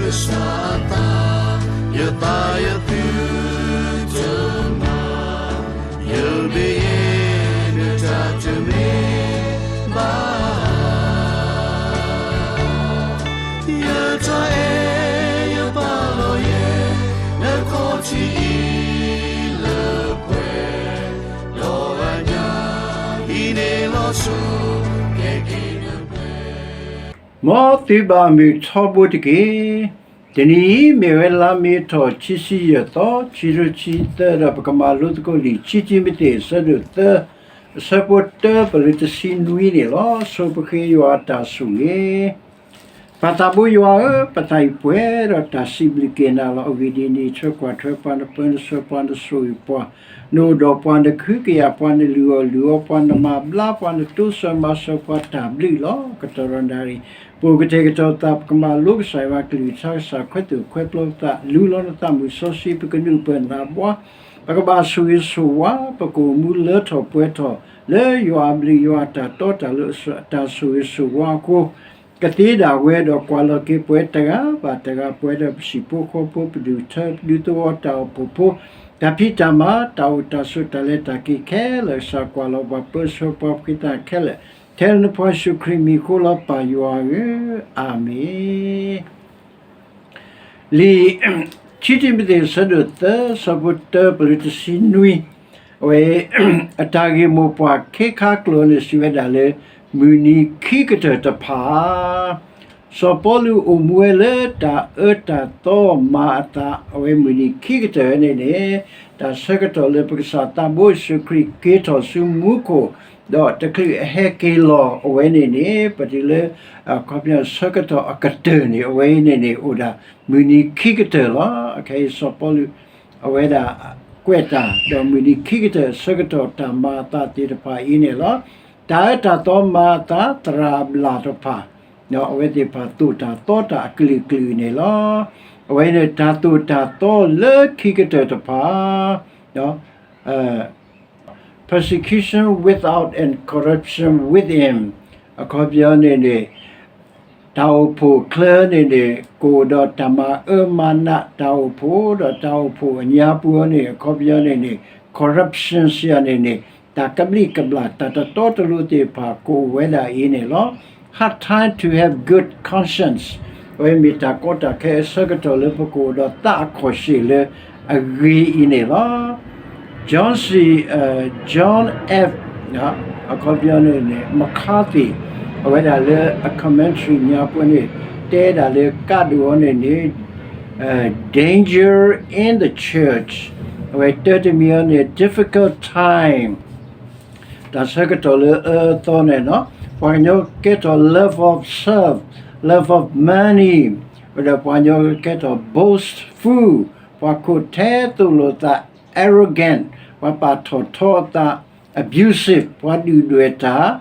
ကစၢ်အသး, ယသးယသုတမၤ, ယမ့ၢ်ယဲ နတၢ်တမ့ၢ်ဘၣ်. ယတၢ်အဲၣ်ယပာ်လီၤယဲ နခီၣ်ထံးအံၤလၢပှဲၤ, ဒီးအညၣ်အံၤန့ၣ်လီၤဆီ ကဲက့ၤနပှဲၤ မ်သုဘၣ်မုာ်ထီဘိတက့ၢ်. တနံၤအံၤမ့ၢ်ဝဲလါမ့ၤထီၣ် ခံဆံယဲၢ်သီ ခံကထိခံဆံသၢ ဒီးပကမၤလိသကိးလံာ် ခံတံၤမသ့း အဆၢဒိၣ်သၢ အဆၢဖိတၢ ပလၢတဆံနွံန့ၣ်လီၤ. ဆိပဃ့ယွၤအတၢ်ဆိၣ်ဂ့ၤ ပၢ်သးဘိယွၤဧၢ, ပသးအံၤပှဲၤဒီးတၢ်စံးဘျုးက့ၤနၤလီၤ. အဂ့ၢ်ဒ်အံၤ, နအံးထွဲကွၢ်ထွဲပှၤ, နပၢနဆှၢပှၤ, နဆိၣ်ဂ့ၤပှၤ, နအိၣ်ဒီးပှၤ, နကဟုကယာ်ပှၤ, နလုၢ်အီၣ်လုၢ်အီပှၤ, နမၤဘျါပှၤ, နတိစၢၤမၤစၢၤပှၤ, တၢ်ဘျုးလီၤ. ကတီၢ်ဒီးနၣ်ရံၣ် ပအိၣ်ကတဲာ်ကတီၤသး ပကမၤလိကစၢ်ယွၤအကလုၢ်ကထါ, ကစၢ်ခွဲးသိၣ်ခွဲးပျီပသး, လူလီၤနသးမုၢ်စီဆှံ, ပကနုာ်ပၢၢ်နးဘှါ, ပကဘၣ်ဆိၣ်ဂ့ၤဆိၣ်ဝါ, ပကအိၣ်မူလၢထီၣ်ပှဲၤထီၣ် လၢယွၤအဘျုးယွၤအတၢ်တီတၢ်လိၤ အတၢ်ဆိၣ်ဂ့ၤဆိၣ်ဝါအဃိ ကသ့ဒၣ်ဝဲဒီးကွၢ်လီၤက့ၤပှၤတဂၤဘၣ်တဂၤ, ပှဲၤဒီးပဟံၣ်ဖိဃီဖိ, ပဒူၣ်ထၢ ပဒူသဝီ, တၢ်အိၣ်ဖှိၣ်ဖိ, တၢ်ဖံးတၢ်မၤ, တၢ်အိၣ်တၢ်ဆိး, တၢ်လဲၤတၢ်က့ၤခဲလၢာ်, ကစၢ်ကွၢ်လီၤပှၤ, ပၢဆှၢပှၤ, ပဃ့တၢ်ခဲလၢာ်, ထဲလၢနဖိယ့ၣ်ၡူးခရံာ်အမံၤအဃိလီၤ. ပၢ်ယွၤဧၢ, အၤမ့ၣ်. လံာ်ခံတံၤမသ့း အဆၢဒိၣ်သၢ အဆၢဖိတၢ ပလၢတဆံနွံ, အဝဲ အတၢ်ဂ့ၢ်မိၢ်ပှၢ်ခ့ခါကျိာ်န့ၣ် စံးဝဲဒၣ်လၢ မုၢ်နံၤခံကတၢၢ်တဖၣ် စီၤပီလူးအိၣ်မူဝဲလၢတၢ်အၢတၢ်သီမၤအသး အဝဲမုၢ်နံၤခံကတၢၢ်န့ၣ်န့ၣ် တၢ်ဆၢကတီၢ်လၢပကစၢ်သးဘိယ့ၣ်ၡူးခရံာ်က့ၤထီၣ်ဆူမူခိၣ် ဒီးတချုးအဟဲက့ၤလီၤအဝဲန့ၣ်န့ၣ် ပတုၤလၢ အခီပညီဆၢကတီၢ်အကတၢၢ်န့ၣ် အဝဲအံၤန့ၣ်န့ၣ် အိၣ်ဒၣ်မုၢ်နံၤခံကတၢၢ်လီၤ. အခဲအံၤစီၤပီလူး အဝဲဒၣ်ကွဲးတၢ် ဒီးမုၢ်နံၤခံကတၢၢ်အဆၢကတီၢ်တၢ်မၤအသးသ့ၣ်တဖၣ်အံၤန့ၣ်လီၤ. တၢ်အၢတၢ်သီမၤအသး သရၣ်အဘျၣ်တဖၣ် အဝဲသ့ၣ်တဖၣ်သိၣ်တၢ်သီတၢ်အကလုာ်ကလုာ်န့ၣ်လီၤ. အဝဲန့ၣ်တၢ်သိၣ်တၢ်သီလၢခံကတၢၢ်တဖၣ် persecution without and corruption within အခီပညီန့ၣ်န့ၣ် တၢ်အိၣ်ဖှိၣ်ချၢန့ၣ်န့ၣ် ကအိၣ်ဒီးတၢ်မၤအၢမၤနး တၢ်အိၣ်ဖှိၣ်ဒီးတၢ်အိၣ်ဖှိၣ်အညါပူၤန့ၣ် အခီပညီန့ၣ်န့ၣ် corruption စံးန့ၣ်န့ၣ် တၢ်ကဘျံးကဘျၣ် တၢ်တတီတလိၤသ့ၣ်တဖၣ် ကအိၣ်ဝဲဒၣ်အံၤန့ၣ်လီၤ. Hard time to have good conscience အဝဲမ့ၢ်တၢ်ကီတၢ်ခဲအဆၢကတီၢ်လၢပကအိၣ်ဒီးသးအခီၣ်ဆ့ၣ်လၢအဂ့ၤအံၤန့ၣ်လီၤ. John C, John F အခီပညီန့ၣ်န့ၣ် McCarthy အဝဲဒၣ်လၢအ commentary ညါပူၤန့ၣ် တဲဒၣ်လၢကးဒိၣ်အီၤန့ၣ်န့ၣ် danger in the church အဝဲတၢတမံၤအီၤန့ၣ် difficult time တၢ်ဆၢကတီၢ်လၢအအၢအသီန့ၣ်နီၤ ပှၤကညီကဲထီၣ် love of self, love of money ဒီးပှၤကညီကဲထီၣ် boastful ပှၤခိၣ်ထဲသိၣ်လိာ်သး arrogant ပှၤပာ်ထီၣ်ထီအသး abusive ပှၤဒုၣ်ဒွဲၣ်တၢ်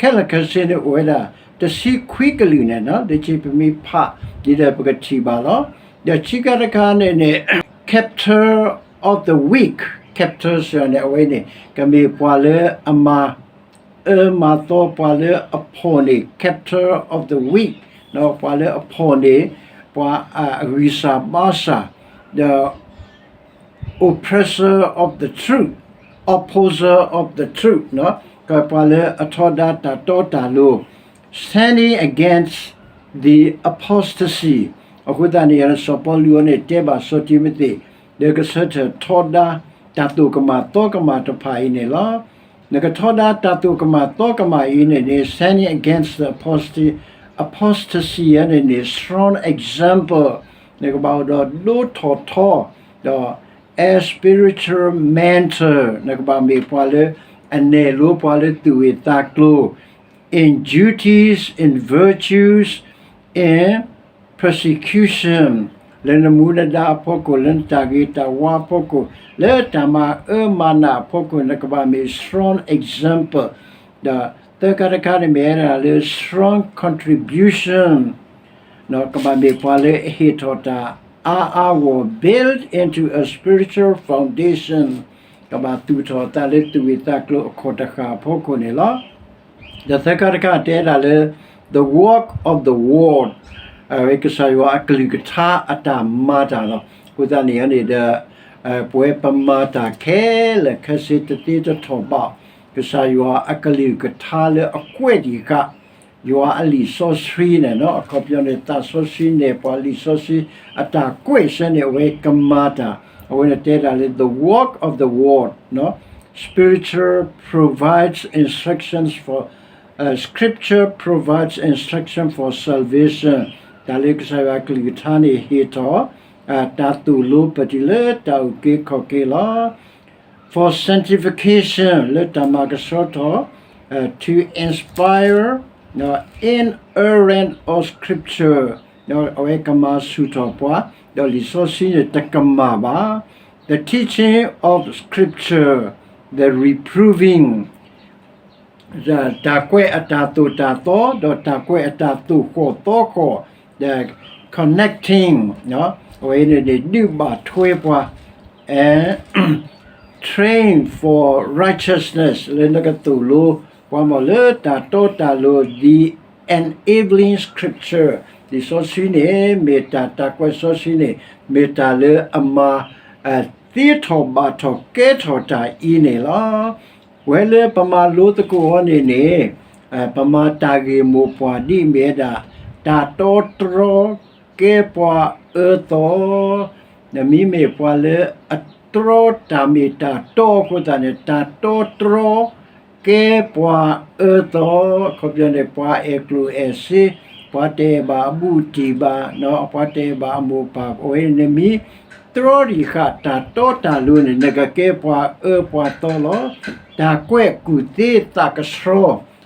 ခဲလၢာ်ခဲဆ့န့ၣ်အိၣ်ဝဲဒၣ် တဆံခွံကလုာ်န့ၣ်နီၤ လၢခံပမ့ၢ်ဖးဒ်ဒီးပကထံၣ်ဘၣ်လီၤ. ဒီးခံခါတခါန့ၣ်န့ၣ် captor of the weak, captor စ့ၢ်န့ၣ် အဝဲန့ၣ် ကမ့ၢ်ပှၤလၢအမၤ အၢမၤသီ ပှၤလၢအဖီၣ်န့ၢ် captor of the weak ပှၤလၢအဖီၣ်န့ၢ် ပှၤအဂံၢ်စၢ်ဘါစၢ် ဒီး oppressor of the truth, opposer of the truth ပှၤလၢအထီဒါတၢ်တီတၢ်လိၤ standing against the apostasy အဃိသတးန့ၣ် စီၤပီလူးအံၤန့ၣ် တဲဘၣ်စီၤတံၤမသ့း လၢကဆၢထၢၣ်ထီဒါ တၢ်သိၣ်ကမၣ်သီကမၣ်တဖၣ်အံၤန့ၣ်လီၤ. နကထီဒါတၢ်သိၣ်ကမၣ်သီကမၣ်အံၤန့ၣ်န့ၣ် standing against the apostasy, apostasy န့ၣ်န့ၣ် strong example နကဘၣ်အိၣ်ဒီးဒိထီၣ်ထီ ဒီး as spiritual mentor နကဘၣ်မ့ၢ်ပှၤလၢအနဲၣ်လိပှၤလၢသူၣ်ဂ့ၢ်သးကျိၤ in duties, in virtues, in persecution လၢနမူနဒါအဖီခိၣ် လၢနတၢ်ဂ့ၤတၢ်ဝါအဖီခိၣ် လၢတၢ်မၤအၢမၤနးအဖီခိၣ် နကဘၣ်မ့ၢ် strong example ဒီးသၢခါတခါန့ၣ်မ့ၢ်ဝဲဒၣ်လၢ strong contribution ကဘၣ်မ့ၢ်ပှၤလၢအဟ့ၣ်ထီၣ်တၢ်အါအါဂီၢ် build into a spiritual foundation ကဘၣ်သူၣ်ထီၣ်အသးလၢသူၣ်ဂ့ၢ်သးကျိၤအခီၣ်တဃၢ်အဖီခိၣ်န့ၣ်လီၤ. ဒီးသၢခါတခါတဲဒၣ်လၢ the work of the ward အဝဲကစၢ်ယွၤအကလုၢ်ကထါအတၢ်မၤတၢ်လီၤ. အဃိသတးန့ၣ်န့ၣ်ဒီး ပဝဲပမၤတၢ်ခဲလၢာ်ခဲဆ့တသ့တထီၣ်ဘၣ် ကစၢ်ယွၤအကလုၢ်ကထါလၢအကွဲးတံၢ်ဃာ် ယွၤအလံာ်စီဆှံန့ၣ် အခီပညီန့ၣ် သးစီဆှံနဲၣ်ပှၤ လံာ်စီဆှံအတၢ်ကွဲးစဲန့ၣ် အဝဲကမၤတၢ် အဝဲန့ၣ်တဲဒၣ်လၢ the work of the word, spiritual provides instructions for, scripture provides instruction for salvation, တၢ်လၢကစၢ်ယွၤအကလုၢ်ကထါန့ၣ်ဟ့ၣ်ထီၣ် တၢ်သိၣ်လိပတံၤလၢတၢ်အုၣ်က့ၤခီၣ်က့ၤလီၤ. For sanctification လၢတၢ်မၤကဆှီထီၣ်, to inspire, inerrant of scripture, အဝဲကမၤဆူၣ်ထီၣ်ပှၤ, ဒီးလံာ်စီဆှံန့ၣ်တကမၣ်ဘၣ်. The teaching of scripture, the reproving, တၢ်ကွဲးအတၢ်သိၣ်တၢ်သီ ဒီးတၢ်ကွဲးအတၢ်သိၣ်ဃီၣ်သီဃီၣ်, the connecting, အဝဲန့ၣ်န့ၣ်ဒုးဘၣ်ထွဲပှၤ and train for righteousness လၢနကသိၣ်လိပှၤမီၢ်လၢတၢ်တီတၢ်လိၤ the enabling scripture လံာ်စီဆှံန့ၣ် မ့ၢ်တၢ်တၢ်ကွဲးစီဆှံန့ၣ် မ့ၢ်တၢ်လၢအမၤ သ့ထီၣ်ဘၣ်ထီၣ်ကဲထီၣ်တၢ်အံၤန့ၣ်လီၤ. ပဝဲလၢပမၤလိသကိးအီၤန့ၣ်န့ၣ် ပမၤတၢ်ဂ့ၢ်မိၢ်ပှၢ်ဒ်အမ့ၢ်ဝဲဒၣ် တၢ်တီတြီကဲပှၤအၢသီ, နမ့မ့ၢ်ပှၤလၢအတြီတၢ်မ့ၢ်တၢ်တီအဃိသတးန့ၣ် တၢ်တီတြီ ကဲပှၤအၢသီ, အခီပညီန့ၣ် ပှၤအဲၣ်ကျိၣ်အဲၣ်စ့, ပှၤတအဲၣ်ဘၣ်အဘူးအတံၢ်ဘၣ်, ပှၤတအဲၣ်ဘၣ်အမိၢ်ပၢ်, အဝဲန့ၣ်နမ့ၢ်တြီတံၢ်ဃာ် တၢ်တီတၢ်လိၤန့ၣ် နကကဲပှၤအၢပှၤသီလီၤ. တၢ်ကွဲးကူၣ်သ့သးကဆှီ,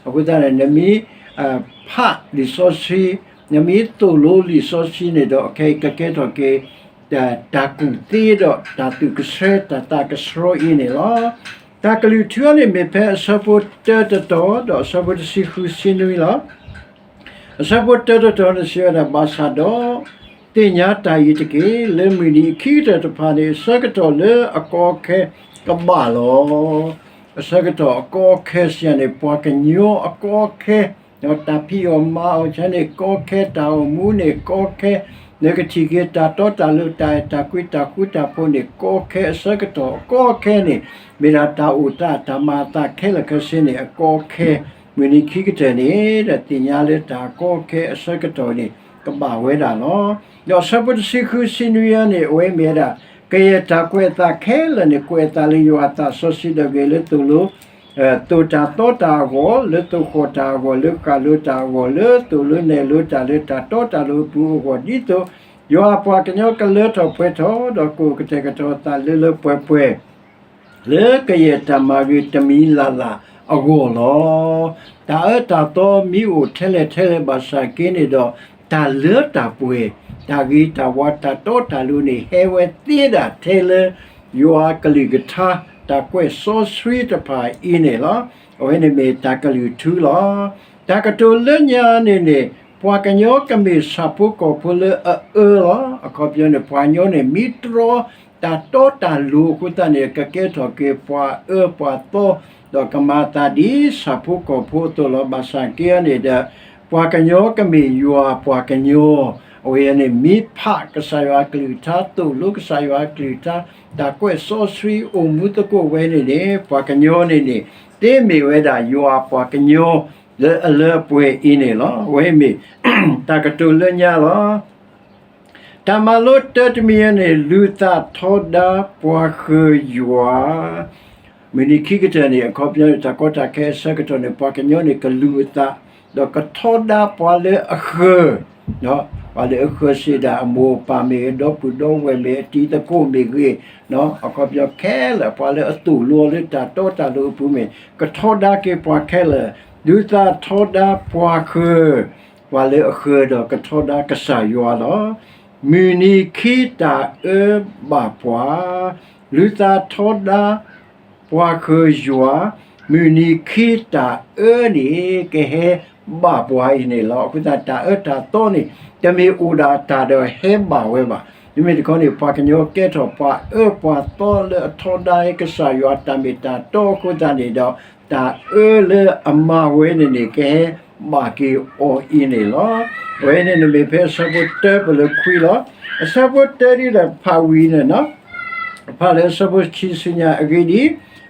အဃိသတးန့ၣ် နမ့ၢ်ဖးလံာ်စီဆှံ, နမ့ၢ်သိၣ်လိလံာ်စီဆှံန့ၣ်ဒီး အခဲအံၤကကဲထီၣ်က့ၤ တၢ်ကူၣ်သ့ဒီးတၢ်သူၣ်ကဆှီ တၢ်သးကဆှီအံၤန့ၣ်လီၤ. တၢ်ကလုၢ်ထူအံၤန့ၣ် မ့ၢ်ဖဲအဆၢဖိတၢတတီၤ ဒီးအဆၢဖိတဆံဃုဆံနွံလီၤ. အဆၢဖိတၢတတီၤန့ၣ်စံးဝဲဒၣ် ဘၣ်ဆၣ်ဒီး သ့ၣ်ညါတၢ်အံၤတက့ၢ်, လၢမုၢ်နံၤအခံကတၢၢ်တဖၣ်န့ၣ် အဆၢကတီၢ်လၢအကီအခဲကဘၣ်လီၤ. အဆၢကတီၢ်အကီအခဲစံးယၤန့ၣ် ပှၤကညီအကီအခဲ တၢ်ဖံးအီၣ်မၤအီၣ်ဆၢန့ၣ်ကီခဲ, တၢ်အိၣ်မူန့ၣ်ကီခဲ, နကထံၣ်က့ၤတၢ်တီတၢ်လိၤ တၢ်အဲၣ်တၢ်ကွံ တၢ်ဃူတၢ်ဖိးန့ၣ်ကီခဲ, အဆၢကတီၢ်အကီခဲန့ၣ် မ့ၢ်ဒၣ်တၢ်အိၣ်သးတၢ်မၤအသးခဲလၢာ်ခဲဆ့န့ၣ် အကီခဲ, မုၢ်နံၤခံကတၢၢ်န့ၣ် ဒီးသ့ၣ်ညါလၢတၢ်ကီခဲအဆၢကတီၢ်န့ၣ် ကဘၣ်ဝဲဒၣ်လီၤ. ဒီးအဆၢဖိတဆံဃုဆံနွံအံၤန့ၣ် အဝဲမ့ၢ်ဝဲဒၣ် ကယဲၢ်တၢ်ကွဲးအသးခဲလၢာ်န့ၣ် ကွဲးအသးလၢယွၤအသးစီဆှံဒီးဂ့ၤလၢသိၣ်လိ သိၣ်တၢ်သီတၢ်အဂီၢ်, လၢသိၣ်ဃီၣ်တၢ်အဂီၢ်, လၢဃၣ်လိၤတၢ်အဂီၢ်, လၢသိၣ်လိနဲၣ်လိတၢ်လၢတၢ်တီတၢ်လိၤအပူၤအဂီၢ်, ဒ်သိးယွၤအပှၤကညီကလၢထီၣ်ပှဲၤထီၣ် ဒီးကအိၣ်ကတဲာ်ကတီၤအသးလၢလၢပှဲၤပှဲၤ လၢကယဲၢ်တၢ်မၤဂ့ၤတမံၤလၢ်လၢ်အဂီၢ်လီၤ. တၢ်အၢတၢ်သီမ့ၢ်အိၣ်ထဲလဲၣ်ထဲလဲၣ်ဘၣ်ဆၣ်က့န့ၣ်ဒီး တၢ်လၢတၢ်ပှဲၤ, တၢ်ဂ့ၤတၢ်ဝါ တၢ်တီတၢ်လိၤန့ၣ် ဟဲဝဲသ့ဒၣ်ထဲလၢ ယွၤအကလုၢ်ကထါ တၢ်ကွဲးစီဆှံတဖၣ်အံၤန့ၣ်လီၤ. အဝဲန့ၣ်မ့ၢ်တၢ်ကလုၢ်ထူလီၤ. တၢ်ကတိၤလၢညါန့ၣ်န့ၣ် ပှၤကညီကမ့ၢ်ဆၣ်ဖိကီၢ်ဖိလၢအအၢလီၤ. အခီပညီန့ၣ် ပှၤကညီန့ၣ် မ့ၢ်တြီ တၢ်တီတၢ်လိၤအဃိသတးန့ၣ် ကကဲထီၣ်က့ၤပှၤအၢပှၤသီ ဒီးကမၤသးဒ်ဆၣ်ဖိကီၢ်ဖိအသိးလီၤ. ဘၣ်ဆၣ်က့အံၤန့ၣ်ဒီး ပှၤကညီကမ့ၢ်ယွၤပှၤကညီ, အဝဲန့ၣ်မ့ၢ်ဖးကစၢ်ယွၤအကလုၢ်ကထါ သိၣ်လိကစၢ်ယွၤအကလုၢ်ကထါ တၢ်ကွဲးစီဆှံအိၣ်မူသကိးဝဲန့ၣ်န့ၣ် ပှၤကညီန့ၣ်န့ၣ် တမ့ၢ်ဝဲဒၣ်ယွၤပှၤကညီ လၢအလၢအပှဲၤအံၤန့ၣ်လီၤ. အဝဲမ့ၢ် တၢ်ကတိၤလၢညါလီၤ. တၢ်မၤလိတၢတမံၤန့ၣ် လူၤသးထီဒါပှၤဃၢၤယွၤ, မုၢ်နံၤခံကတၢၢ်န့ၣ် အခီပညီန့ၣ် တၢ်ကီတၢ်ခဲအဆၢကတီၢ်န့ၣ် ပှၤကညီန့ၣ် ကလူၤအသး ဒီးကထီဒါပှၤလၢအဃၢၤ, ပှၤလၢအဃၢၤစ့ၢ်ဒၣ် အမိၢ်အပၢ်မ့ၢ်ဂ့ၤ ဒီပုၢ်ဒီဝဲၢ်မ့ၢ်ဂ့ၤ အတံၤသကိးမ့ၢ်ဂ့ၤ, အခီပညီခဲလၢာ် ပှၤလၢအသိၣ်လိအီၤလၢတၢ်တီတၢ်လိၤအပူၤမ့ၢ် ကထီဒါက့ၤပှၤခဲလၢာ်, လူၤသးထီဒါပှၤဃၢၤ, ပှၤလၢအဃၢၤဒီးကထီဒါကစၢ်ယွၤလီၤ. မုၢ်နံၤခံတၢ်အၢဘၣ်ပှၤ, လူၤသးထီဒါ ပှၤဃၢၤယွၤ, မုၢ်နံၤခံတၢ်အၢန့ၣ် ကဟဲဘၣ်ပှၤအံၤန့ၣ်လီၤ. အဃိသတး တၢ်အၢတၢ်သီန့ၣ် တမ့ၢ်အိၣ်ဒၣ်တၢ်ဒီးဟဲဘၣ်ဝဲဘၣ်. မ့မ့ၢ်တခီန့ၣ် ပှၤကညီကဲထီၣ်ပှၤအၢပှၤသီလၢအထီဒါကစၢ်ယွၤတၢ်မ့ၢ်တၢ်တီအဃိသတးန့ၣ်ဒီး တၢ်အၢလၢအမၤဝဲန့ၣ်န့ၣ် ကဟဲ ဘၣ်က့ၤအီၤအံၤန့ၣ်လီၤ. အဝဲန့ၣ်န့ၣ်မ့ၢ်ဖဲအဆၢဖိတၢပလၢခွံလီၤ. အဆၢဖိတၢဒ်ဒီးဖးဝံၤန့ၣ်နီၤ, ဖးလၢအဆၢဖိခံဆူညါအဂ့ၢ်ဒ်အံၤ,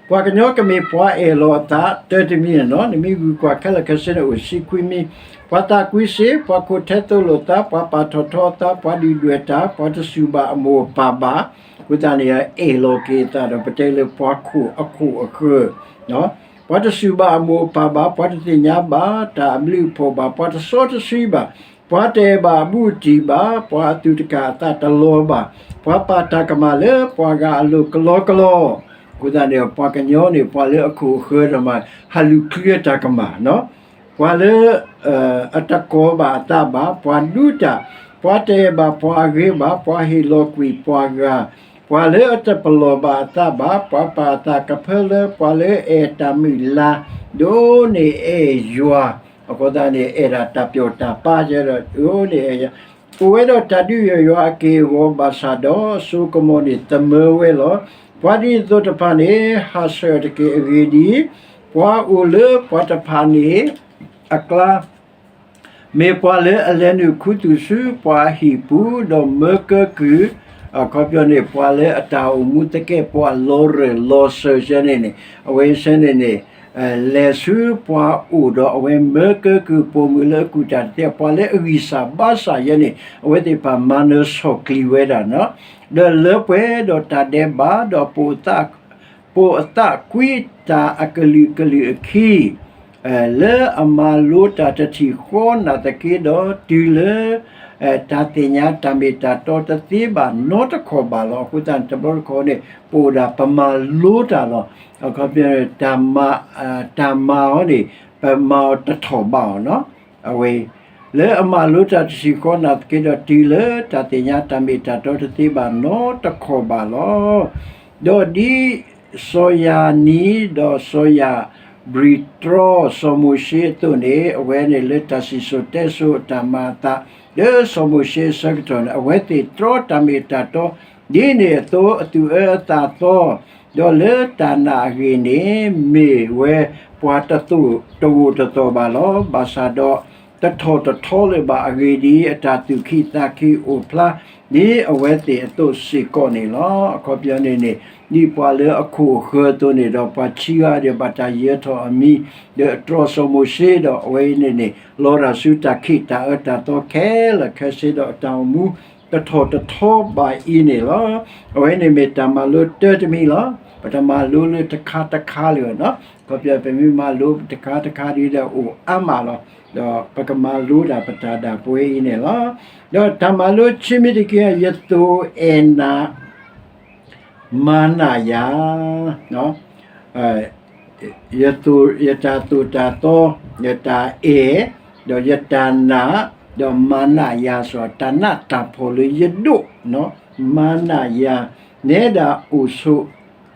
ပှၤကညီကမ့ၢ်ပှၤအဲၣ်လီၤအသး တၢတမံၤန့ၣ်နီၤ, နမ့ၢ်ဂုၤကွၢ်ခဲလၢာ်ခဲဆ့န့ၣ်အိၣ်ဆံခွံမံၤ, ပှၤသးကွံစ့, ပှၤခိၣ်ထဲသိးလိာ်သး, ပှၤပာ်ထီၣ်ထီအသး, ပှၤဒုၣ်ဒွဲၣ်တၢ်, ပှၤတစူၢ်ဘၣ်အမိၢ်အပၢ်ဘၣ်, အဃိသတးန့ၣ် အဲၣ်လီၤက့ၤအသးဒီး ပတဲလၢပှၤခိၣ်အခိၣ်အဃၢၤ ပှၤတစူၢ်ဘၣ်အမိၢ်အပၢ်ဘၣ်, ပှၤတသ့ၣ်ညါဘၣ်တၢ်အဘျုးအဖှိၣ်ဘၣ်, ပှၤတစီတဆှံဘၣ်, ပှၤတအဲၣ်ဘၣ်အဘူးအတံၢ်ဘၣ်, ပှၤအသူၣ်တကၢ်အသးတလီၤဘၣ်, ပှၤပာ်တၢ်ကမၣ်လၢပှၤဂၤအလိၤကလီကလီ, အဃိသတးန့ၣ် ပှၤကညီန့ၣ် ပှၤလၢအခိၣ်အဃၢၤဒီးမၤ ဟးလူၤချံအတၢ်ကမၣ်နီၤ ပှၤလၢ အတကိးဘၣ်အသးဘၣ်, ပှၤဒူတၢ်, ပှၤတအဲၣ်ဘၣ်ပှၤအဂ့ၤဘၣ်, ပှၤဟ့ၣ်လီၤကွံာ်ပှၤဂၤ, ပှၤလၢအတပလီၢ်ဘၣ်အသးဘၣ်, ပှၤပာ်အသးကဖၢလၢ ပှၤလၢအအဲၣ်တၢ်မုၢ်လၢ်, ဒိးန့ၢ်အဲၣ်ယွၤ, အဃိသတးန့ၣ် အဲၣ်ဒၣ်တၢ်ပျီၣ်တၢ်ပာ်ကဲဒီး ဒိးန့ၢ်အဲၣ်ယွၤ, အိၣ်ဝဲဒီးတၢ်ဒုးယွၤယွၤအက့ၢ်အဂီၤဘၣ်ဆၣ်ဒီး အစိကမီၤန့ၣ်သမၢဝဲလီၤ. ပှၤဒ်သိးတဖၣ်န့ၣ် ဟးဆှဲးတက့ၢ်. အဂ့ၢ်ဒ်အံၤ, ပှၤအိၣ်လၢပှၤတဖၣ်န့ၣ် အကျါ, မ့ၢ်ပှၤလၢအလဲၤနုာ်ခူသူၣ်ဆူပှၤအဟံၣ်ပူၤ, ဒီးမၢကၢကုၢ်, အခီပညီန့ၣ် ပှၤလၢအတၢ်အိၣ်မူသကဲာ်ပှၤလီၤရၢၢ်လီၤစၢၤဆဲန့ၣ်န့ၣ်, အဝဲဆဲန့ၣ်န့ၣ် လဲၤဆူပှၤအိၣ်ဒီးအဝဲမၢကၢကုၢ်ပိာ်မုၣ်လၢအကူၣ်တၢ်တသ့ ပှၤလၢအဂံၢ်စၢ်ဘါစၢ်ယဲန့ၣ် အဝဲသ့ၣ်တဖၣ်မၤနၢၤဆီၣ်ကျံၤဝဲဒၣ်နီၤ, ဒီးလၢပှဲၤဒီးတၢ်ဒဲးဘး ဒီး ပိာ်အသးကွံတၢ်အကလုာ်ကလုာ်အခံ, လၢအမၤလိတၢ်တထံၣ်ဃီနာ်သက့ဒီး တုၤလၢ တၢ်သ့ၣ်ညါတၢ်မ့ၢ်တၢ်တီတသ့ဘၣ်နီတခီၣ်ဘၣ်လီၤ. အဃိသတးန့ၣ် တဘျီတခီၣ်န့ၣ် ပအိၣ်ဒၣ်ပမၤလိတၢ်လီၤ. အခီပညီ တၢ်မၤအီၤန့ၣ် ပမၤအီၤတထီၣ်ဘးအီၤနီၤ. အဝဲ လၢအမၤလိတၢ်တထံၣ်ဃီနာ်သက့ဒီး တုၤလၢတၢ်သ့ၣ်ညါတၢ်မ့ၢ်တၢ်တီတသ့ဘၣ်နီတခီၣ်ဘၣ်လီၤ. ဒီးဒ်စီၤယၤနံ ဒီးစီၤယၤဘြံၤတြီစီၤမိၤၡ့အသိးန့ၣ် အဝဲန့ၣ်လၢတၢ်စံၣ်စိၤတဲစိၤအတၢ်မၤအသး လၢစီၤမိၤၡ့အဆၢကတီၢ်န့ၣ် အဝဲသ့ၣ်တြီတၢ်မ့ၢ်တၢ်တီ ဒ်န့ၣ်အသိးအသူၣ်အၢအသးသီ ဒီးလၢတၢ်နာ်အဂ့ၢ်န့ၣ် မ့ၢ်ဝဲပှၤတသိၣ်တဂိာ်တသီၣ်ဘၣ်လီၤ. ဘၣ်ဆၣ်ဒီး တထီၣ်တထီလၢၤဘၣ်အဂ့ၢ်ဒ်အံၤ အတၢ်သူၣ်ခံသးခံအိၣ်ဖျါ ဒ်အဝဲသ့ၣ်အသိးစ့ၢ်ကီးန့ၣ်လီၤ. အခီပညီန့ၣ်န့ၣ် ဒ်ပှၤလၢအခိၣ်အဃၢၤအသိးန့ၣ်ဒီး ပှၤခံဂၤဒီးဘၣ်တၢ်ယၢၤထီၣ်အမံၤ ဒီးအတြီစီၤမိၤၡ့ဒီး အဝဲအံၤန့ၣ်န့ၣ် လီၤတၢ်ဆူတၢ်ခံးတၢ်အၢတၢ်သီခဲလၢာ်ခဲဆ့ဒီး အတၢ်အိၣ်မူ တထီၣ်တထီဘၣ်အံၤန့ၣ်လီၤ. အဝဲန့ၣ်မ့ၢ်တၢ်မၤလိတၢတမံၤလီၤ. ပတမၤလိလၢတခါတခါလၢာ်နီၤ. ခီပညီပမ့ၢ်မၤလိတခါတခါဒ်ဒီးအိၣ်အါမးလီၤ. ဒီးပကမၤလိဒၣ်ပတၢ်ဒၣ်ပဝဲအံၤန့ၣ်လီၤ. ဒီးတၢ်မၤလိခံမံၤတက့ၢ် ယသိၣ်အဲၣ်နၤ မၤနးယၤ ယတၢ်သိၣ်တၢ်သီ, ယတၢ်အဲၣ်, ဒီးယတၢ်နာ်, ဒီးမၤနးယၤ စီၤတၢ်နးတၢ်ဖှီၣ်လၢယဒိၣ်, မၤနးယၤ, နဲဒၣ်အိၣ်ဆိး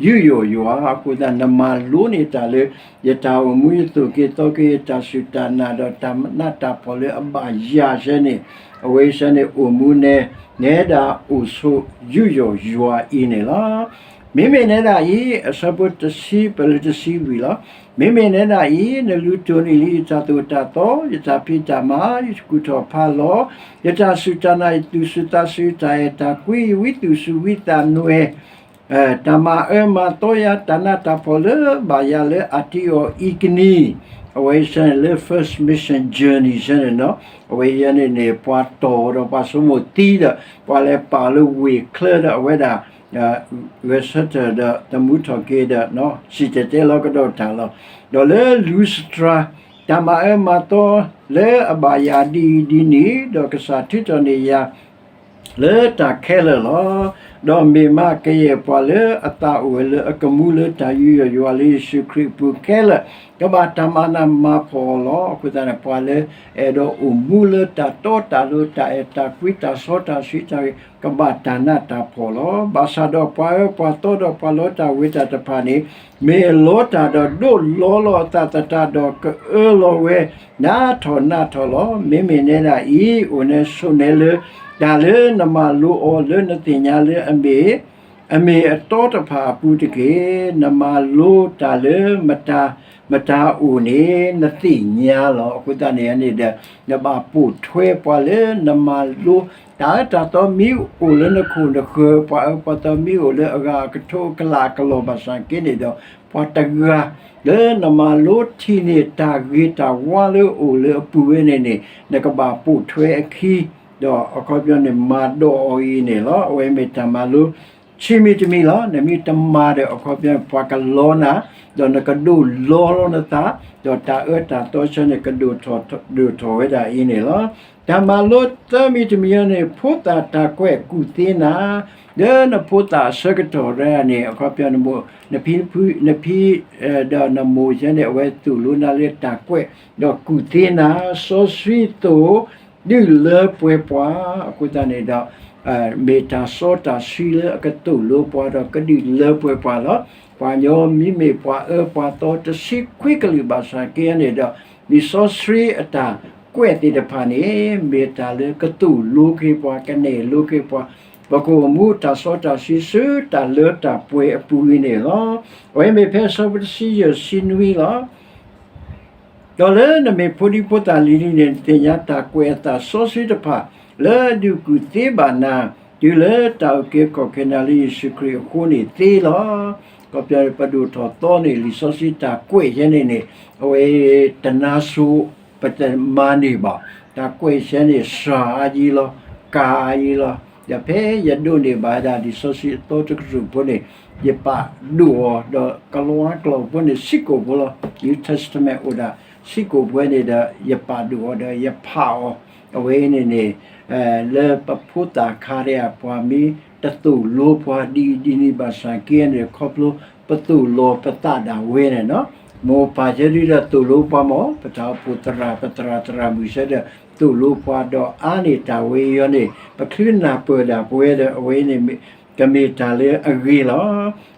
ယူးယီၣ်ယွၤ, အဃိသတး နမၤလိန့ၢ်တၢ်လၢ ယတၢ်အိၣ်မူ ယသိၣ်က့ၤသီက့ၤ ယတၢ်စူၢ်တၢ်နာ် ဒီးတၢ်နးတၢ်ဖှီၣ်လၢအဘၣ်ယၤဆဲန့ၣ်, အဝဲဆဲန့ၣ်အိၣ်မူနဲ နဲဒၣ်အိၣ်ဆိးယူးယီၣ်ယွၤအံၤန့ၣ်လီၤ. မ့မ့ၢ်နဲဒၣ်အံၤ အဆၢဖိတဆံ ပလၢတဆံဝံၤလီၤ. မ့မ့ၢ်နဲဒၣ်အံၤ နလူၤတိၢ်န့ၢ်လံယတၢ်သိၣ်တၢ်သီ, ယတၢ်ဖံးတၢ်မၤ, ယကူၣ်ထီၣ်ဖးလီၤ, ယတၢ်စူၢ်တၢ်နာ်, ယသူၣ်စူၤသးစူၤ, ယတၢ်အဲၣ်တၢ်ကွံ, ယဝံသူၣ်စူၤဝံသးနွဲၣ်, တၢ်မၤအၢမၤသီယၤ, တၢ်နးတၢ်ဖှီၣ်လၢဘၣ်ယၤလၢအတံအီၤအံၤကနံၤ, အဝဲဆဲန့ၣ်လၢ First Mission Journey ဆဲန့ၣ်နီၤ, အဝဲယဲန့ၣ်န့ၣ် ပှၤတီၢ်ဒီးပှၤဆိကမိၣ်သံဒီး ပှၤလဲၤပာ်လၢဝ့ၢ်ချၢဒီးအဝဲဒၣ် ဂဲၤဆၢထၢၣ်ဒီးသမူထီၣ်က့ၤဒီး စံၣ်တဲၤတဲလီၤကဒီးတၢ်လီၤ. ဒီးလၢလူစတြၤ တၢ်မၤအၢမၤသီလၢအဘၣ်ယၤဒ်အံၤဒ်န့ၣ်, ဒီးကစၢ်ထုးထီၣ်န့ၢ်ယၤ လၢတၢ်ခဲလၢာ်လီၤ. ဒီးမ့ၢ်မးကယဲၢ်ပှၤလၢအသးအိၣ်ဝဲလၢအကမူလၢတၢ်ယူးယီၣ်ယွၤလၢယ့ၣ်ၡူးခရံာ်အပူၤခဲလၢာ် ကဘၣ်တၢ်မၤနးမၤဖှီၣ်အီၤလီၤ. အဃိသတးန့ၣ် ပှၤလၢအဲၣ်ဒိးအိၣ်မူလၢတၢ်တီတၢ်လိၤ တၢ်အဲၣ်တၢ်ကွံ တၢ်စီတၢ်ဆှံတၢ်ဂ့ၤ ကဘၣ်တၢ်နးတၢ်ဖှီၣ်လီၤ. ဘၣ်ဆၣ်ဒီးပှၤအၢပှၤသီဒီးပှၤလီတၢ်ဝ့ၤတၢ်တဖၣ်န့ၣ် မ့ၢ်လီတၢ်ဒီးဒိးလီလီၤအသးသတးဒီးကအၢလီၤဝဲ နးထီၣ်နးထီၣ်လီၤ. မ့မ့ၢ်နဲဒၣ်အံၤ အိၣ်နဲဆိးနဲလၢ တၢ်လၢနမၤလိအီၤလၢနသ့ၣ်ညါလၢအမ့ၢ် အမ့ၢ်အတီတဖၣ်အပူၤတက့ၢ်. နမၤလိတၢ်လၢ မတၤအိၣ်န့ၣ် နသ့ၣ်ညါလီၤ. အဃိသတးန့ၣ်န့ၣ်ဒီး နဘၣ်ပိာ်ထွဲပှၤလၢနမၤလိ တၢ်အၢတၢ်သီမ့ၢ်အိၣ်လၢနခိၣ်နဃၢၤ, ပှၤအၢပှၤသီမ့ၢ်အိၣ်လၢအဂၤအကထိအကလးအကလီၢ်ဘၣ်ဆၣ်က့န့ၣ်ဒီး ပှၤတဂၤ လၢနမၤလိထံၣ်န့ၢ်တၢ်ဂ့ၤတၢ်ဝါလၢအအိၣ်လၢအပူၤဝဲန့ၣ်န့ၣ် နကဘၣ်ပိာ်ထွဲအခံ, ဒီးအခီပညီန့ၣ် မၤဒိးအီၤအံၤန့ၣ်လီၤ. အဝဲမ့ၢ်တၢ်မၤလိ ဆံးမံၤတမံၤလီၤ. နမ့ၢ်တမၤဒီး အခီပညီန့ၣ် ပှၤကလီနၤ, ဒီးနကဒိၣ်လီလီၤနသး, ဒီးတၢ်အၢတၢ်သီဆၢန့ၣ် ကဒိၣ်ထီၣ်ဝဲဒၣ်အံၤန့ၣ်လီၤ. တၢ်မၤလိသၢမံၤတမံၤအံၤန့ၣ် ဖိသၣ်တၢ်ကွဲးကူၣ်သ့နၤ, လၢနဖိသၣ်အဆၢကတီၢ်တဂၤန့ၣ် အခီပညီ နဖံ နဖံ ဒီးနမိၢ်ယဲန့ၣ် အဝဲသိၣ်လိနၤလၢတၢ်ကွဲး, ဒီးကူၣ်သ့နၤ, စီဆှံသိၣ် ဒုးလၢပှဲၤပှၤ, အဃိသတးန့ၣ်ဒီး မ့ၢ်တၢ်စီတၢ်ဆှံလၢအကသိၣ်လိပှၤဒီးကဒုးလၢပှဲၤပှၤလီၤ. ပှၤကညီမ့မ့ၢ်ပှၤအၢပှၤသီတဆံခွံကလုာ်ဘၣ်ဆၣ်က့န့ၣ်ဒီး လံာ်စီဆှံအတၢ်ကွဲးသ့ၣ်တဖၣ်န့ၣ် မ့ၢ်တၢ်လၢကသိၣ်လိက့ၤပှၤ ကနဲၣ်လိက့ၤပှၤ, ပကအိၣ်မူတၢ်စီတၢ်ဆှံဆူတၢ်လၢတၢ်ပှဲၤအပူၤအံၤန့ၣ်လီၤ. အဝဲမ့ၢ်ဖဲအဆၢဖိတဆံယဲၢ်ဆံနွံလီၤ. ဒီးလၢနမ့ၢ်ဖိဒံဖိသၣ်လံၤလံၤန့ၣ် နသ့ၣ်ညါတၢ်ကွဲးအသးစီဆှံတဖၣ် လၢအဒုးကူၣ်သ့ဘၣ်နၤ တုၤလၢတၢ်အုၣ်က့ၤခီၣ်က့ၤနၤလၢယ့ၣ်ၡူးခရံာ်အဃိန့ၣ်သ့လီၤ. ကီၢ်ပယီၤပဒိၣ်ထီၣ်သီန့ၣ် လံာ်စီဆှံတၢ်ကွဲးယဲန့ၣ်န့ၣ် အဝဲတနါဆိ ပတမၤန့ၢ်ဘၣ်. တၢ်ကွဲးယဲန့ၣ် စှၤအါယံလီၤ, ကၤအါယံလီၤ. ဒီးဖဲယဒိးန့ၢ်ဘၣ်ဒၣ်လံာ်စီဆှံအသီတကတြူၢ်ဖိန့ၣ် ယပာ်ဒိၣ်အီၤ ဒီးကလီကလီဖိန့ၣ် စံးကိာ်ဖိလီၤ. New Testament အိၣ်ဒၣ်စံးကိာ်ဖိန့ၣ်ဒီး ယပာ်ဒိၣ်အီၤဒီးယဖးအီၤ. အဝဲန့ၣ်န့ၣ် လၢပဖိသၣ်ခါဒဲး ပှၤမ့ၢ်တသိၣ်လိပှၤဒ်အံၤဒ်န့ၣ်ဘၣ်ဆၣ်က့န့ၣ် ခီဖျိပသိၣ်လီၤပသးဒၣ်ဝဲန့ၣ်နီၤ. မိၢ်ပၢ်ယဲဒုဒီးသိၣ်လိပှၤမ့ၢ် ပတၢ်အိၣ်ဖှိၣ်သရၣ် ပသရၣ်သရၣ်မုၣ်စဲဒီး သိၣ်လိပှၤဒီးအါန့ၢ်တၢ်ဝဲအံၤန့ၣ် ပချုးနၢ်ပၢၢ်ဒၣ်ပဝဲဒီး အဝဲန့ၣ် ကမ့ၢ်တၢ်လၢအဂ့ၤလီၤ.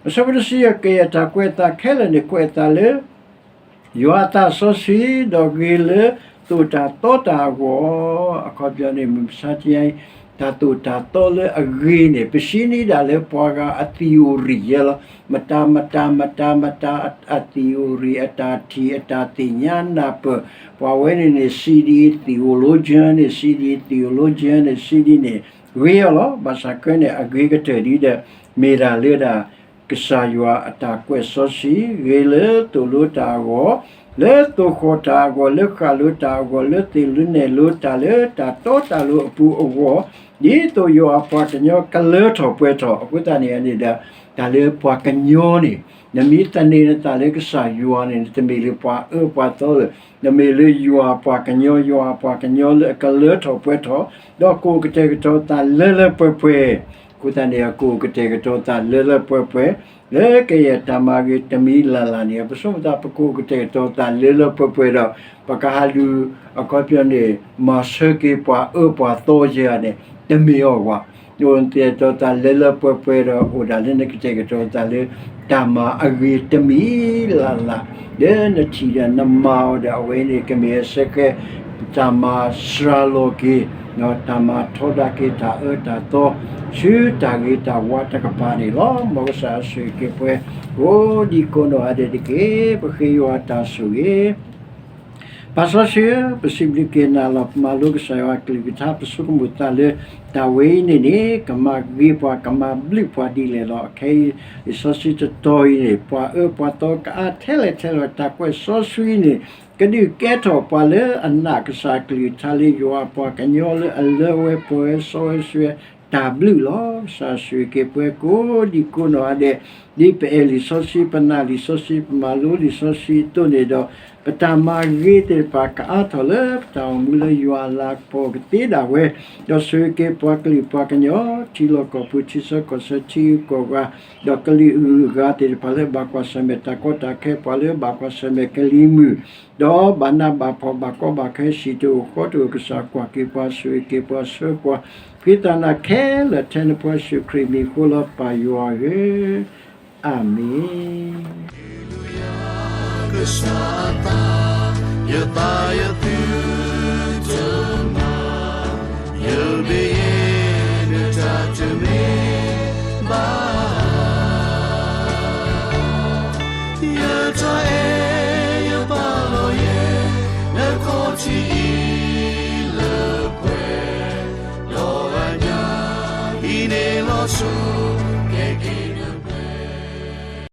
အဆၢဖိတဆံယဲၢ် ကယဲၢ်တၢ်ကွဲးအသးခဲလၢာ်န့ၣ် ကွဲးအသးလၢ ယွၤအသးစီဆှံ ဒီးဂ့ၤလၢသိၣ်တၢ်သီတၢ်အဂီၢ်, အခီပညီန့ၣ် မုၢ်မဆါတနံၤအံၤ တၢ်သိၣ်တၢ်သီလၢအဂ့ၤန့ၣ် ပဆှၢန့ၢ်ဒၣ်လၢပှၤဂၤအ theory ယဲလီၤ. မတၤမတၤမတၤမတၤအ theory အတၢ်ထံၣ် အတၢ်သ့ၣ်ညါနၢ်ပၢၢ်, ပှၤဝဲန့ၣ်န့ၣ် စံးဒ်အံၤ theologian န့ၣ် စံးဒ်အံၤ theologian န့ၣ် စံးဒ်န့ၣ် ဂ့ၤအီၤလီၤ. ဘၣ်ဆၣ်ကဲန့ၣ် အဂ့ၤကတၢၢ်ဒ်ဒီး မ့ၢ်ဒၣ်လၢဒၣ် ကစၢ်ယွၤအတၢ်ကွဲးစီဆှံ ဂ့ၤလၢသိၣ်လိတၢ်အဂီၢ်, လၢသိၣ်ဃီၣ်တၢ်အဂီၢ်, လၢဃၣ်လိတၢ်အဂီၢ်, လၢသ့ၣ်လိနဲၣ်လိတၢ် လၢတၢ်တီတၢ်လိၤအပူၤအဂီၢ်, ဒ်သိးယွၤအပှၤကညီကလၢထီၣ်ပှဲၤထီၣ်, အဃိသတးန့ၣ်န့ၣ်ဒီး တၢ်လၢပှၤကညီန့ၣ် နမ့ၢ်သန့ၤနသးလၢကစၢ်ယွၤန့ၣ် နတမ့ၢ်လၢပှၤအၢပှၤသီလၢၤ, နမ့ၢ်လၢယွၤအပှၤကညီ, ယွၤအပှၤကညီလၢအကလၢထီၣ်ပှဲၤထီၣ်, ဒီးကအိၣ်ကတဲာ်ကတီၤသးလၢလၢပှဲၤပှဲၤ, အဃိသတးန့ၣ် အကအိၣ်ကတဲာ်ကတီၤသးလၢလၢပှဲၤပှဲၤ, လၢကယဲၢ်တၢ်မၤဂ့ၤတမံၤလၢ်လၢ်န့ၣ် ပဆိကမိၣ်သးပကအိၣ်ကတဲာ်ကတီၤသးလၢလၢပှဲၤပှဲၤဒီး ပကဟးလူၤ အခီပညီန့ၣ် မၤဆၢက့ၤပှၤအၢပှၤသီယဲန့ၣ် တမ့ၢ်အီၤဘၣ်. နအိၣ်ကတဲာ်ကတီၤသးလၢလၢပှဲၤပှဲၤဒီး အိၣ်ဒၣ်လၢနကတဲာ်ကတီၤသးလၢ တၢ်မၤအဂ့ၤတမံၤလၢ်လၢ် လၢနထံၣ်ဒီးနမၤအီၤဒီး အဝဲန့ၣ် ကမ့ၢ်အစ့ၢ်ကီး တၢ်မၤစှၤလီၤက့ၤ တၢ်မၤထီဒါက့ၤတၢ်အၢတၢ်သီ ဆူတၢ်ဂ့ၤတၢ်ဝါတကပၤန့ၣ်လီၤ. မ်ကစၢ်ယွၤဆိၣ်ဂ့ၤက့ၤပှၤ ကိးဒံကိးနီၢ်ဂၤဒဲးတက့ၢ်. ပဃ့ယွၤတၢ်ဆိၣ်ဂ့ၤ ပၢ်စီဆှံဧၢ, ပစံးဘျုးက့ၤနၤလီၤ. ပမၤလိကစၢ်ယွၤအကလုၢ်ကထါ ပဆိကမိၣ်သးလၢ တၢ်ဝဲအံၤန့ၣ်န့ၣ် ကမၤဂ့ၤပှၤ ကမၤဘျုးပှၤဒ်လဲၣ်လီၤ. ခဲအံၤ လံာ်စီဆှံတတီၤအံၤန့ၣ် ပှၤအၢပှၤသီကအါထဲလဲၣ်ထဲလဲၣ် တၢ်ကွဲးစီဆှံန့ၣ် ကဒုးကဲထီၣ်ပှၤလၢအနာ်ကစၢ်အကလုၢ်ကထါလၢယွၤအပှၤကညီလၢအလၢဝဲပှဲၤဝဲစီဝဲဆှံဝဲတၢ်ဘျုးလီၤ. ကစၢ်ဆိၣ်ဂ့ၤက့ၤပှၤကိးဒံကိးနီၢ်ဂၤဒဲး ဒ်ပအဲၣ်လံာ်စီဆှံ ပနာ်လံာ်စီဆှံ ပမၤလိလံာ်စီဆှံအသိးန့ၣ်ဒီး ပတၢ်မၤဂ့ၤသ့ၣ်တဖၣ်ကအါထီၣ်လၢပတၢ်အိၣ်မူလၢယွၤအလၤကပီၤကသ့ဒၣ်ဝဲ, ဒီးဆိၣ်ဂ့ၤက့ၤပှၤကလုာ်ပှၤကညီ ထံလီၢ်ကီၢ်ပူၤ ထံဆၢကီၢ်ဆၢထံဂုၤကီၢ်ဂၤ, ဒီးကလုာ်အဂုၤအဂၤသ့ၣ်တဖၣ်လၢဘၣ်ကွၢ်ဆၢၣ်မဲာ်တၢ်ကီတၢ်ခဲ ပှၤလၢဘၣ်ကွၢ်ဆၢၣ်မဲာ်ကလံၤမုၢ် ဒီးဘၣ်နးဘၣ်ဖှီၣ်ဘၣ်ကီဘၣ်ခဲ ဟံၣ်တအိၣ်ဃီတအိၣ် ကစၢ်ကွၢ်က့ၤပှၤ ဆိၣ်ဂ့ၤက့ၤပှၤဆှၢပှၤ ဃ့တၢ်နၤခဲလၢာ်ထဲနဖိယ့ၣ်ၡူးခရံာ်မံၤဃိလီၤ ပၢ်ယွၤဧၢ, အၤမ့ၣ်. ကစၢ်အသး ယသးယသုတမၤ, ယဘၣ်ယဲၢ်နတၢ်တမ့ၢ်ဘၣ် ဆိၣ်ဂ့ၤဆိၣ်ဝါဆိၣ်ဂ့ၤ